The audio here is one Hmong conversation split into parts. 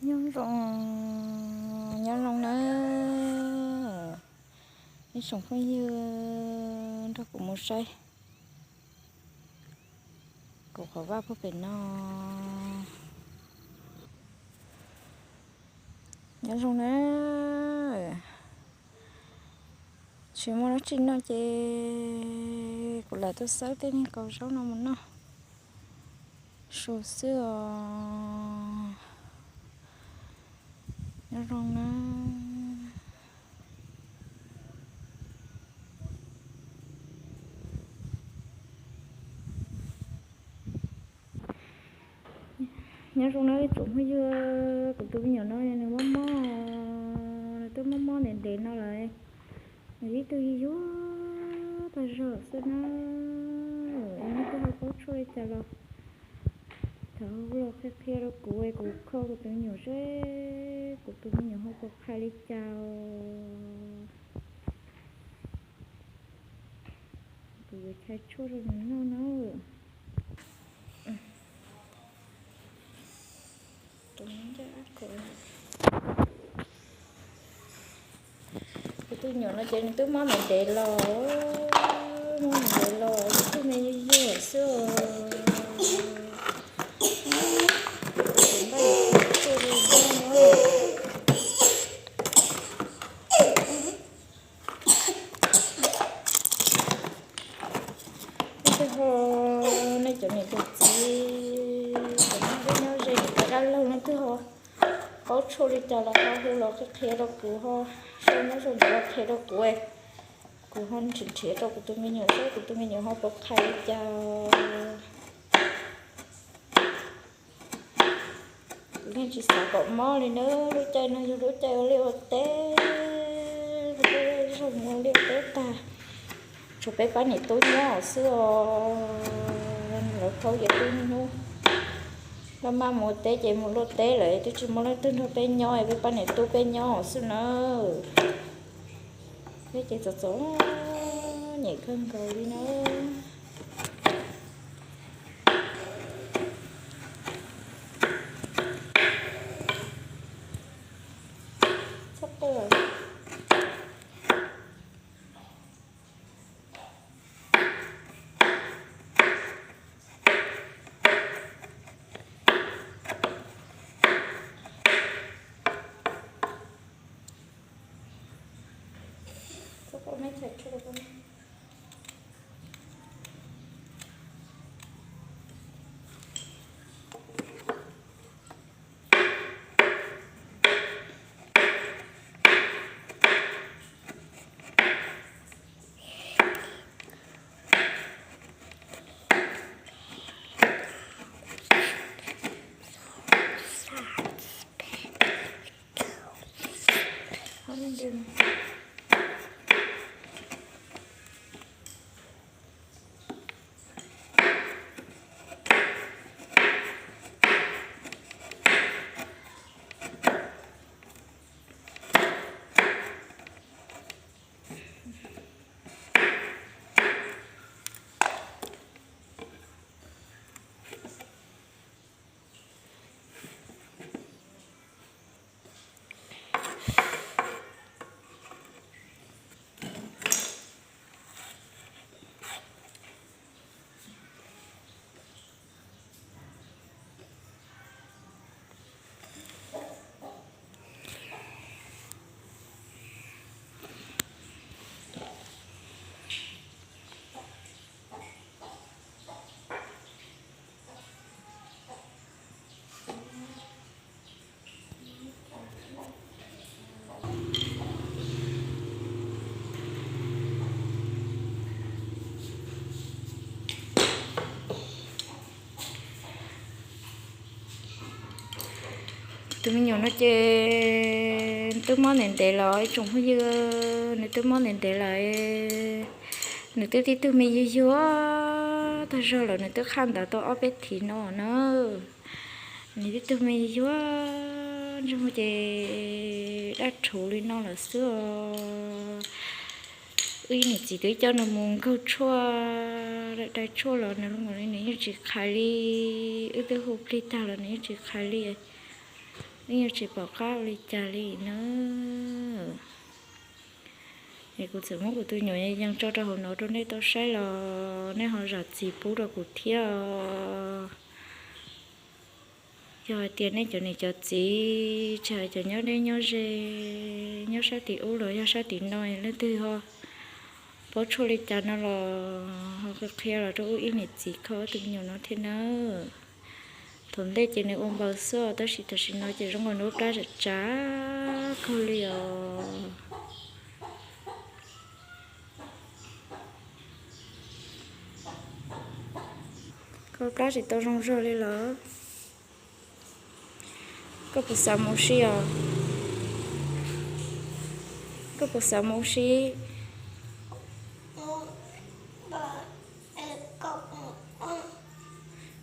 Nyob zoo, nyob zoo nawb ib tsoom phooj ywg nrog kuv mus saib kuv qhov vaj puag pem no. Nyob zoo nawb. Tsis muaj dab tsi noj ces kuv lam tuaj xawb tej niag kaus zaub no mus noj su xwb os. Nyob zoo na. Nyob zoo na ib tsoom phooj ywg, kuv tus me nyuam no nws mob mob, nws twb mob mob ntev ntev no lawm. Nws ib tug yuag yuag tag zog xwb na. Es nej twb ho paub tshuaj li cas los thov hu los qhia qhia rau kuv, kuv kho kuv tus me nyuam seb kuv tus me nyuam ho puas qhia li cas. Kuv yuav chais tshuaj rau nws noj na. Kuv tus nyuam no ces nws twb mob ntev ntev los, mob ntev ntev los, ib tug me yuag yuag xwb. Kuv npaj yuav tshuaj rau nws noj. Nej twb ho, nej cov niam cov txiv, cov nyob deb nyob ze, cov dab laug, nej twb ho paub tshuaj li cas los ho hu los qhia qhia rau kuv, ho sau nyob sau ntawv los qhia rau kuv, kuv ho nrhiav nrhiav rau kuv tus me nyuam seb kuv tus me nyuam ho puas qhia li cas. Kuv yeej tsis xav kom mob li na, lub caij no yog lub caij ua liaj ua teb, lub caij zoo ua liaj ua teb tag, tshuav peb pab niam tub nyob xwb os. Lawv paub ces twb hnub maj maj mus ua teb ces mus luaj teb lawm, twb tsis muaj leej twg nrog peb nyob, peb pab niam tub peb nyob xwb na. Peb ces txom txom nyem kawg nkaus li na. Txhob quaj. Tus me nyuam no ces twb mob ntev ntev los ib tsoom phooj ywg, nws twb mob ntev ntev lawm. Nws twb tib tug me yuag yuag tag zog lawm, nws twb qhaj ntawv tau ob peb thiv no na. Nws tib tug me yuag yuag ntsej muag ces daj rhuv li no lawm xwb os. Wb niam txiv twb coj nws mus nkaug tshuaj, dai tshuaj los nws, nws yeej tsis qhais li. Wb twb hu plig tag los nws yeej tsis qhais li. Wb yeej tsis pom qab ua li cas li na. Es kuv txawm muab kuv tus nyuam yees tso rau hauv no rau nej tau saib los nej ho zam txim pub rau kuv thiab os. Yog hais tias nej cov niam cov txiv, tsis hais cov nyob deb nyob ze, nyob sab tim ub los yog sab tim no, leej twg ho paub tshuaj li cas no los ho qhia qhia los rau wb ib niam txiv kho wb tus me nyuam no thiab nawb. Thaum ntej ces nws ua npaws xwb tab sis tam sim no ces zoo nkaus nws ua plab tsav tsav kawg li os. Koj plab tsis tau zoo zog li los? Koj puas xav mus ua si os? Koj puas xav mus ua si?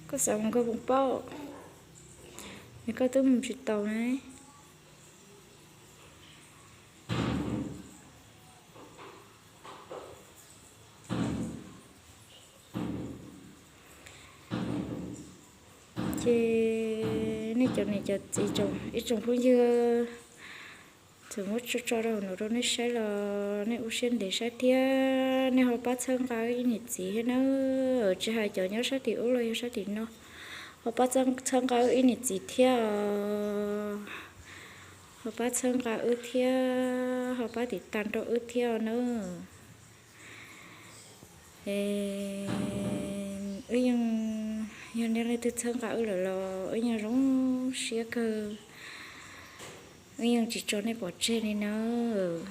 Koj xav mus nkag poos pauj? Es koj twb mus tsis taus ne. Ces nej cov niam cov txiv, ib tsoom phooj ywg, txawm muab tso tso rau hauv no rau nej saib los nej ua siab ntev saib thiab nej ho pab txhawb nqa wb ib niam txiv thiab nawb. Tsis hais cov nyob sab tim ub los yog sab tim no, ho pab txhawb nqa wb ib niam txiv thiab os. Ho pab txhawb nqa wb thiab, ho pab tiv tas rau wb thiab nawb. Wb yeej, yog nej leej twg txhawb nqa wb lawm los wb yeej zoo siab kawg. Wb yeej tsis tso nej pov tseg li nawb.